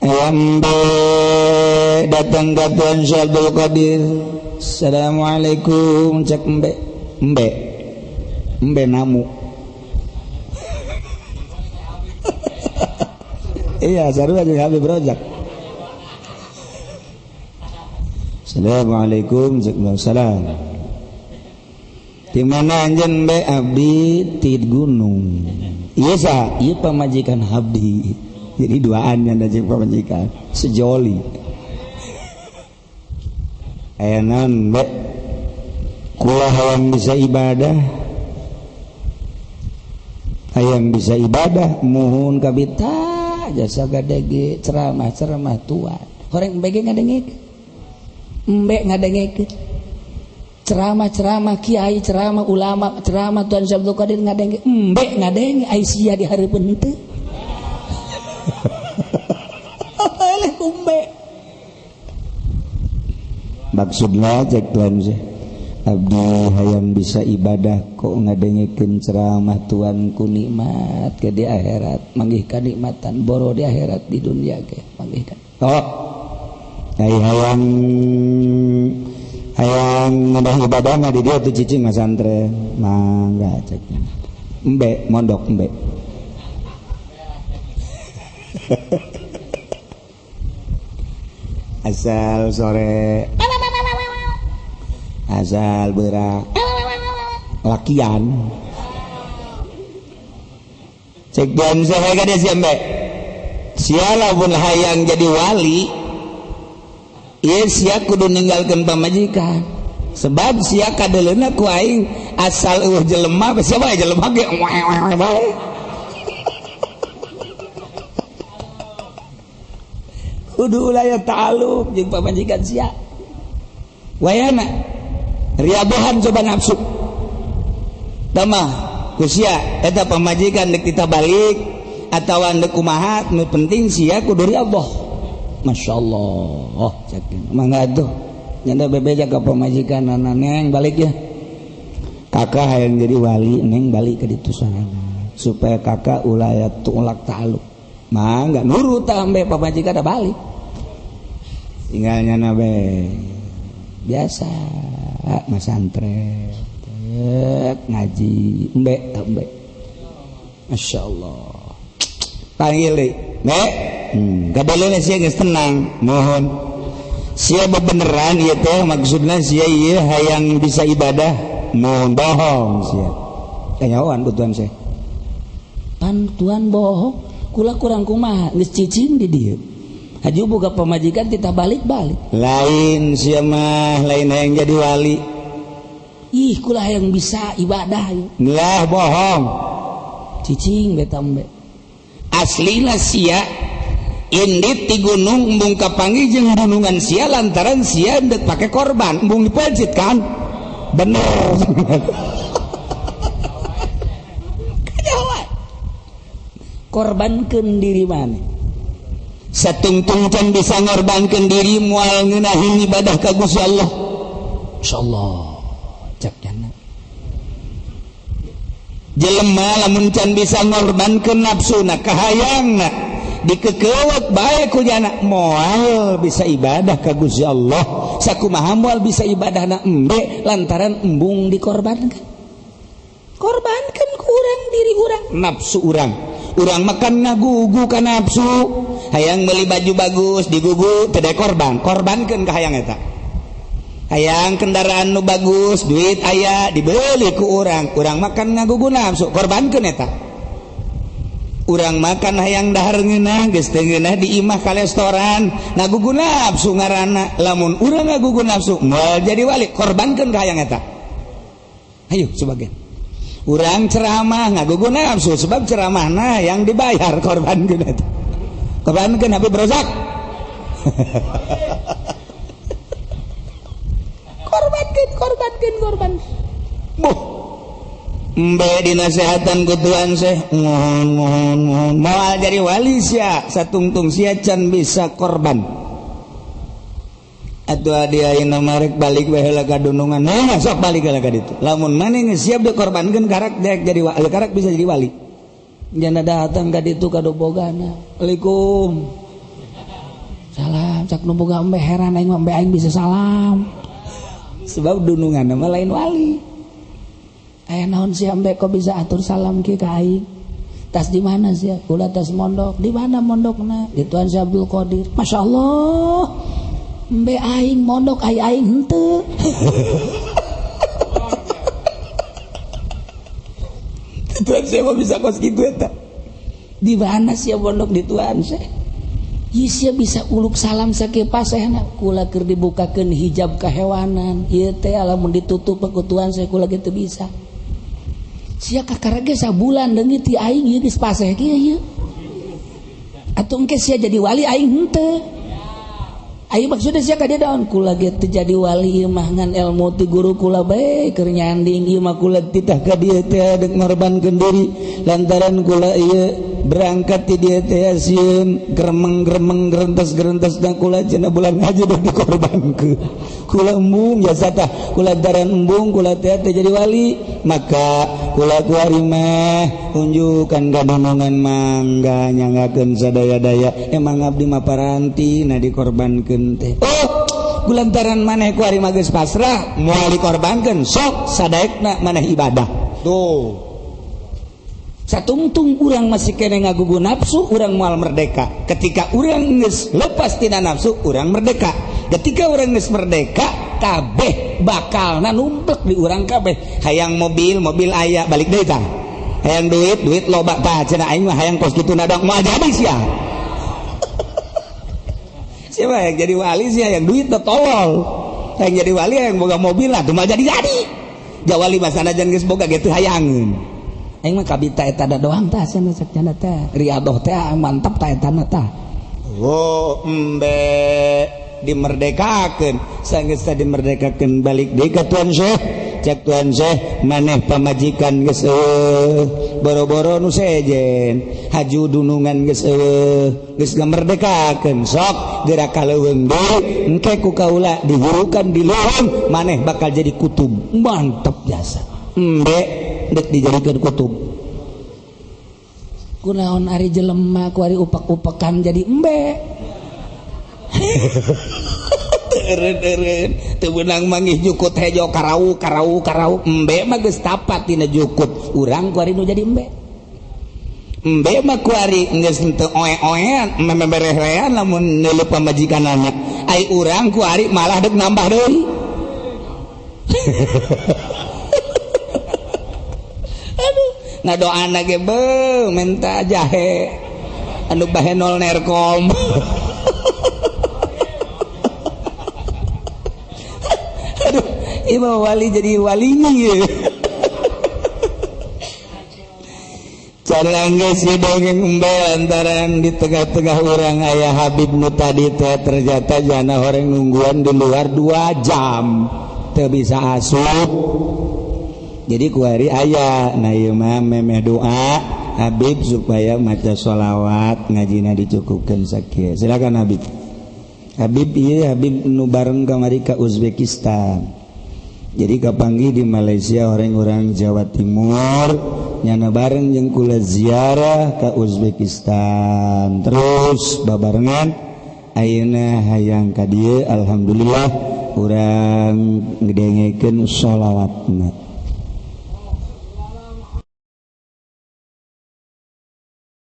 Embe datang ka Tuan Syekh Abdul Qadir. Assalamualaikum cek embe. Embe. Embe namu. Iya, sarua jeung Habib Rozak. Assalamualaikum cek salam. Di mana anjeun embe abdi ti gunung. Ieu saha? Ieu pamajikan abdi. Jadi duaan yang ada pamajikan sejoli. Aya naon embe? Kula hayang bisa ibadah. Hayang bisa ibadah muhun kabita jasa gadege ceramah-ceramah tuan. Horeng embe ge ngadengek. Embe ngadengek. Ceramah-ceramah kiai, ceramah ulama, ceramah Tuan Syekh Abdul Qadir ngadengek. Embe ngadenge ai sia di hareupeun henteu. Eleh embe. Maksudna cek Tuan Syekh abdi hayang bisa ibadah kok ngadengekeun ceramah tuan ku nikmat ke di akhirat manggih kanikmatan boro di akhirat di dunia ge manggih ka. Oh. Ai hayang hayang ngedah ibadah mah di dieu teu cicing masantren mangga cek. Embe mondok embe. Asal sore asal berak lakian cek dan saya kada siapa siala pun hayang jadi wali ieu sia kudu ninggalkeun pamajikan sebab sia kadeleuna ku aing asal eueuh jelema sia bae jelema ge bae kudu ulah ya ta'aluk jeung pamajikan sia wayana riabohan coba nafsu tamah kusia eta pamajikan dek kita balik atawa dek kumaha nu penting sia kudu riaboh. Masyaallah cek mangga atuh nyanda bebeja ka pamajikan neng balik ya kakak hayang jadi wali neng balik ka ditu sorangan supaya kakak ulah ya tulak ta'aluk mangga nurut ambe pamajikan da balik tinggal nyana be biasa masantren ngaji embe embe Masya Allah panggil deh be kadalena sia geus tenang mohon sia bebeneran ieu teh maksudna sia ieu hayang bisa ibadah mohon bohong sia kanyahoan ku tuan sia pan tuan bohong kula kurang kumaha geus cicing di dieu haju boga pamajikan kita balik-balik lain sia mah lain hayang jadi wali ih kula hayang bisa ibadah lah bohong cicing beta embe aslina sia indit di gunung embung kapanggih jeung gunungan sia lantaran sia ndek pake korban embung dipelcit kan bener kanyahoan korbankeun diri maneh satungtung can bisa ngorbankeun diri moal ngeunahin ibadah ka Gusti Allah insyaallah cek jana jelema lamun can bisa ngorbankeun nafsuna kahayangna dikekeuweut bae ku jana moal bisa ibadah ka Gusti Allah sakumaha moal bisa ibadahna embe lantaran embung dikorbankan korbankan ku urang diri urang nafsu urang urang makan ngagugu ka nafsu hayang beli baju bagus digugu teu korban korbankeun ka hayang eta hayang kendaraan nu bagus duit aya dibeli ku urang urang makan ngagugu nafsu korbankeun eta urang makan hayang dahar ngeunah geus teu ngeunah di imah ka restoran ngagugu nafsu ngaranna lamun urang ngagugu nafsu moal jadi wali korbankeun ka hayang eta ayo sebagian urang ceramah ngagugu nafsu sebab ceramahna yang dibayar korbankeun eta korbankeun Habib Rozak korbankeun korbankeun korban buh embe dinasehatan ku Tuhan Syekh mohon mohon mohon moal jadi wali sia satungtung sia can bisa korban atuh dia ayeuna marek balik we heula ka dunungan nah sok balik heula ka ditu lamun maneh geus siap dikorbankeun karak dek jadi wali karak bisa jadi wali jana datang ka ditu ka dobogana Assalamualaikum. nu boga embe heran aing mah embe aing bisa salam. Sebab dunungan mah lain wali. Aya naon sia embe kok bisa atur salam kieu ka aing? Tas di mana sia? Kula tas mondok. Di mana mondokna? Di Tuan Syekh Abdul Qadir. Masyaallah. Embe aing mondok ai aing henteu. Tuan Syekh mah bisa kos kitu eta. Di mana sia mondok di Tuan Syekh? Ieu sia bisa uluk salam sakieu pasehna. Kula keur dibukakeun hijab kahewanan. Ieu teh lamun ditutup ku Tuan Syekh kula ge teu bisa. Sia kakara ge sabulan leungit ti aing ieu geus paseh kieu ieu. Atuh engke sia jadi wali aing henteu. Aing maksudna sia ka dieu daun kula ge teu jadi wali ieu mah ngan ilmu ti guru kula bae keur nyanding ieu mah kula titah ka dieu teh deuk ngorbankeun diri lantaran kula ieu berangkat ti dieu teh sieun gremeng-gremeng gerentes-gerentes dan kula cenah bulan haji deuk dikorbankeun. Kula embung jasa tah kula lantaran embung kula teh teu jadi wali maka kula kuari mah unjukan kadonongan mangga nyanggakeun sadaya-daya emang abdi mah paranti na dikorbankeun teh. Oh, kulantaran maneh kuari mah geus pasrah moal dikorbankeun sok sadaekna maneh ibadah. Tuh. Satungtung urang masih kene ngagugu nafsu urang moal merdeka. Ketika urang geus lepas tina nafsu urang merdeka. Ketika urang geus merdeka kabeh bakalna numplek di urang kabeh. Hayang mobil, mobil aya balik deui tah. Hayang duit, duit loba tah cenah aing mah hayang kos kitu na dong moal jadi sia. Siapa yang jadi wali sih yang duit teh tolol. Yang jadi wali yang boga mobil lah tuh mah jadi-jadi. Jawali mah sanajan geus boga ge teu hayangeun. Aing mah kabita eta da doang tah cenah cek cenah teh. Riadoh teh mantap tah eta na tah. Oh, embe dimerdekakeun. Sanggeus teh dimerdekakeun balik deui ka Tuan Syekh. Cek Tuan Syekh maneh pamajikan geus eueuh, boro-boro nu sejen, haju dunungan geus eueuh, geus ngamerdekakeun sok geura ka leuweung deui engke ku kaula dihurukan di leuweung maneh bakal jadi kutub. Mantep jasa. Embe deuk dijadikeun kutub. Kunaon ari jelema ku ari upak-upakan jadi embe. Eureun-eureun teu beunang manggih jukut hejo karau karau karau embe mah geus tapat tina jukut urang ku ari nu jadi embe. Embe mah ku ari geus teu oe-oean memeberehan lamun neuleup pamajikanana. Ai urang ku ari malah deuk nambah deui. Aduh, ngadoana ge beuh menta jahe anu bahenol nerkom. Aduh, ieu wali jadi walinya ieu. Cara geus dongeng embe lantaran di tengah-tengah urang aya Habib nu tadi teh ternyata jana horeng nungguan di luar 2 jam teu bisa asup. Jadi kuari aya nah ieu mah memeh doa Habib supaya maca sholawat ngajina dicukupkeun sakieu. Silakan Habib. Habib ieu Habib nu bareng kamari ka Uzbekistan. Jadi kapanggih di Malaysia orang-orang Jawa Timur nyana bareng jeung kula ziarah ka Uzbekistan. Terus babarengan ayeuna hayang ka dieu alhamdulillah urang ngedengekeun sholawatna.